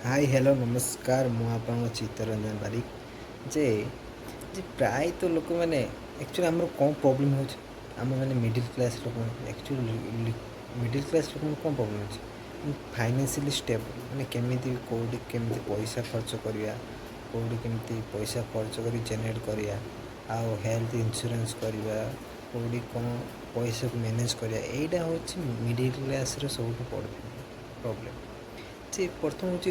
High, hello, ନମସ୍କାର। ମୁଁ ଆପଣଙ୍କ ଚିତ୍ତରଞ୍ଜନ ବାରିକ ଯେ ଯେ ପ୍ରାୟତଃ ଲୋକମାନେ, ଆକ୍ଚୁଆଲି ଆମର କ'ଣ ପ୍ରୋବ୍ଲେମ୍ ହେଉଛି? ଆମ ମାନେ ମିଡ଼ିଲ୍ କ୍ଲାସ୍ ଲୋକମାନେ, ଆକ୍ଚୁଆଲି ମିଡ଼ିଲ୍ କ୍ଲାସ୍ ଲୋକଙ୍କୁ କ'ଣ ପ୍ରୋବ୍ଲେମ୍ ଅଛି? ଫାଇନାନ୍ସିଆଲି ଷ୍ଟେବଲ୍, ମାନେ କେମିତି, କେଉଁଠି କେମିତି ପଇସା ଖର୍ଚ୍ଚ କରିବା, କେଉଁଠି କେମିତି ପଇସା ଖର୍ଚ୍ଚ କରି ଜେନେରେଟ୍ କରିବା ଆଉ ହେଲ୍ଥ ଇନ୍ସୁରାନ୍ସ କରିବା, କେଉଁଠି କ'ଣ ପଇସାକୁ ମ୍ୟାନେଜ୍ କରିବା, ଏଇଟା ହେଉଛି ମିଡ଼ିଲ୍ କ୍ଲାସ୍ର ସବୁଠୁ ବଡ଼ ପ୍ରୋବ୍ଲେମ୍। ଯେ ପ୍ରଥମ ହେଉଛି,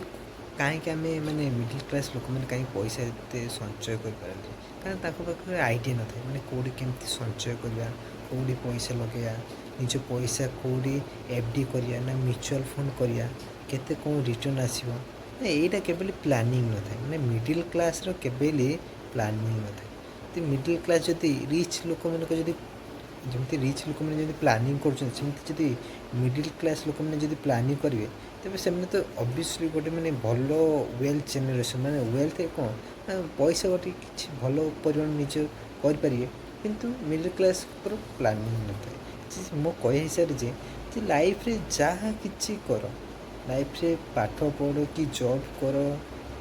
କାହିଁକି ଆମେ ମାନେ ମିଡ଼ିଲ୍ କ୍ଲାସ୍ ଲୋକମାନେ କାହିଁକି ପଇସା ଏତେ ସଞ୍ଚୟ କରିପାରନ୍ତି? କାରଣ ତାଙ୍କ ପାଖରେ ଆଇଡ଼ିଆ ନଥାଏ, ମାନେ କେଉଁଠି କେମିତି ସଞ୍ଚୟ କରିବା, କେଉଁଠି ପଇସା ଲଗାଇବା, ନିଜ ପଇସା କେଉଁଠି ଏଫ୍ ଡି କରିବା ନା ମ୍ୟୁଚୁଆଲ୍ ଫଣ୍ଡ କରିବା, କେତେ କ'ଣ ରିଟର୍ଣ୍ଣ ଆସିବ ନା, ଏଇଟା କେବେ ପ୍ଲାନିଂ ନଥାଏ। ମାନେ ମିଡ଼ିଲ୍ କ୍ଲାସ୍ର କେବେ ପ୍ଲାନିଂ ନଥାଏ। ତ ମିଡ଼ିଲ୍ କ୍ଲାସ୍ ଯଦି ରିଚ୍ ଲୋକମାନଙ୍କ ଯଦି ଯେମିତି ରିଚ୍ ଲୋକମାନେ ଯେମିତି ପ୍ଲାନିଂ କରୁଛନ୍ତି, ସେମିତି ଯଦି ମିଡ଼ିଲ୍ କ୍ଲାସ୍ ଲୋକମାନେ ଯଦି ପ୍ଲାନିଂ କରିବେ, ତେବେ ସେମାନେ ତ ଅବଭିୟସଲି ଗୋଟେ ମାନେ ଭଲ ୱେଲ୍ଥ ଜେନେରେସନ୍, ମାନେ ୱେଲ୍ଥ କ'ଣ ନା ପଇସା ଗୋଟେ କିଛି ଭଲ ପରିମାଣ ନିଜ କରିପାରିବେ। କିନ୍ତୁ ମିଡ଼ିଲ୍ କ୍ଲାସ୍ଙ୍କର ପ୍ଲାନିଂ ନଥାଏ। ମୋ କହିବା ହିସାବରେ ଯେ ଲାଇଫ୍ରେ ଯାହା କିଛି କର, ଲାଇଫ୍ରେ ପାଠ ପଢ଼ କି ଜବ୍ କର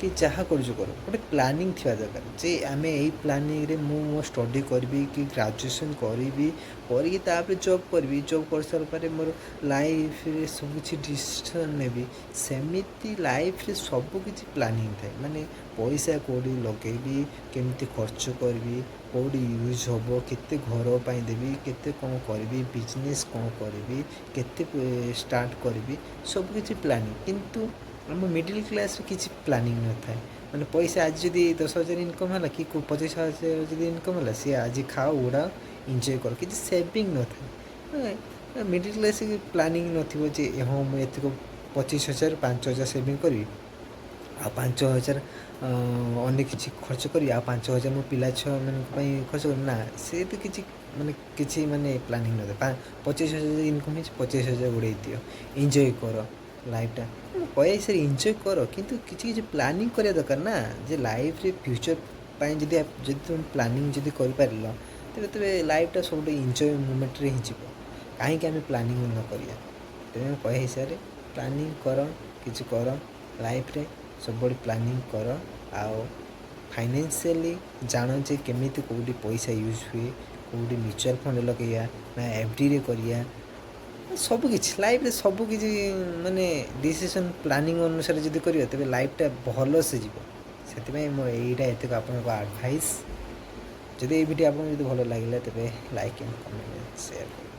କି ଯାହା କରୁଛ କର, ଗୋଟେ ପ୍ଲାନିଂ ଥିବା ଦରକାର ଯେ ଆମେ ଏଇ ପ୍ଲାନିଂରେ ମୁଁ ମୋ ଷ୍ଟଡ଼ି କରିବି କି ଗ୍ରାଜୁଏସନ୍ କରିବି, କରିକି ତାପରେ ଜବ୍ କରିବି, ଜବ୍ କରିସାରିଲା ପରେ ମୋର ଲାଇଫ୍ରେ ସବୁ କିଛି ଡିସିସନ୍ ନେବି। ସେମିତି ଲାଇଫ୍ରେ ସବୁ କିଛି ପ୍ଲାନିଂ ଥାଏ, ମାନେ ପଇସା କେଉଁଠି ଲଗେଇବି, କେମିତି ଖର୍ଚ୍ଚ କରିବି, କେଉଁଠି ୟୁଜ୍ ହେବ, କେତେ ଘର ପାଇଁ ଦେବି, କେତେ କ'ଣ କରିବି, ବିଜନେସ୍ କ'ଣ କରିବି, କେତେ ଷ୍ଟାର୍ଟ କରିବି, ସବୁକିଛି ପ୍ଲାନିଂ। କିନ୍ତୁ ଆମ ମିଡ଼ିଲ୍ କ୍ଲାସ୍ରେ କିଛି ପ୍ଲାନିଂ ନଥାଏ। ମାନେ ପଇସା ଆଜି ଯଦି 10,000 ଇନକମ୍ ହେଲା କି 25,000 ଯଦି ଇନକମ୍ ହେଲା, ସିଏ ଆଜି ଖାଅ, ଉଡ଼ାଅ, ଏନ୍ଜୟ କର, କିଛି ସେଭିଂ ନଥାଏ। ମିଡ଼ିଲ୍ କ୍ଲାସ୍ ପ୍ଲାନିଂ ନଥିବ ଯେ ହଁ, ମୁଁ ଏତିକ 25,000, 5,000 ସେଭିଂ କରିବି, ଆଉ 5,000 ଅନ୍ୟ କିଛି ଖର୍ଚ୍ଚ କରିବି, ଆଉ 5,000 ମୋ ପିଲା ଛୁଆମାନଙ୍କ ପାଇଁ ଖର୍ଚ୍ଚ କରିବି। ନା, ସେ ତ କିଛି ମାନେ କିଛି ମାନେ ପ୍ଲାନିଂ ନଥାଏ। 25,000 ଇନକମ୍ ହେଇଛି, 25,000 ଉଡ଼େଇ ଦିଅ, ଏନ୍ଜୟ କର ଲାଇଫ୍ଟା। ମୁଁ କହିବା ହିସାବରେ ଏନ୍ଜୟ କର, କିନ୍ତୁ କିଛି କିଛି ପ୍ଲାନିଂ କରିବା ଦରକାର ନା, ଯେ ଲାଇଫ୍ରେ ଫ୍ୟୁଚର୍ ପାଇଁ ଯଦି ଯଦି ତୁମେ ପ୍ଲାନିଂ ଯଦି କରିପାରିଲ, ତେବେ ଲାଇଫ୍ଟା ସବୁଠୁ ଏନ୍ଜୟ ମୁମେଣ୍ଟରେ ହିଁ ଯିବ। କାହିଁକି ଆମେ ପ୍ଲାନିଂ ନ କରିବା? ତେଣୁ କହିବା ହିସାବରେ ପ୍ଲାନିଂ କର, କିଛି କର, ଲାଇଫ୍ରେ ସବୁବେଳେ ପ୍ଲାନିଂ କର ଆଉ ଫାଇନାନ୍ସିଆଲି ଜାଣ ଯେ କେମିତି କେଉଁଠି ପଇସା ୟୁଜ୍ ହୁଏ, କେଉଁଠି ମ୍ୟୁଚୁଆଲ୍ ଫଣ୍ଡ ଲଗାଇବା ନା ଏଫ୍ଡିରେ କରିବା। ସବୁକିଛି ଲାଇଫ୍ରେ ସବୁକିଛି ମାନେ ଡିସିସନ୍ ପ୍ଲାନିଂ ଅନୁସାରେ ଯଦି କରିବ, ତେବେ ଲାଇଫ୍ଟା ଭଲସେ ଯିବ। ସେଥିପାଇଁ ମୁଁ ଏଇଟା ଏତିକ ଆପଣଙ୍କୁ ଆଡ଼ଭାଇସ୍। ଯଦି ଏଇ ଭିଡ଼ିଓ ଆପଣଙ୍କୁ ଯଦି ଭଲ ଲାଗିଲା, ତେବେ ଲାଇକ୍ ଆଣ୍ଡ କମେଣ୍ଟ, ସେୟାର କରିବେ।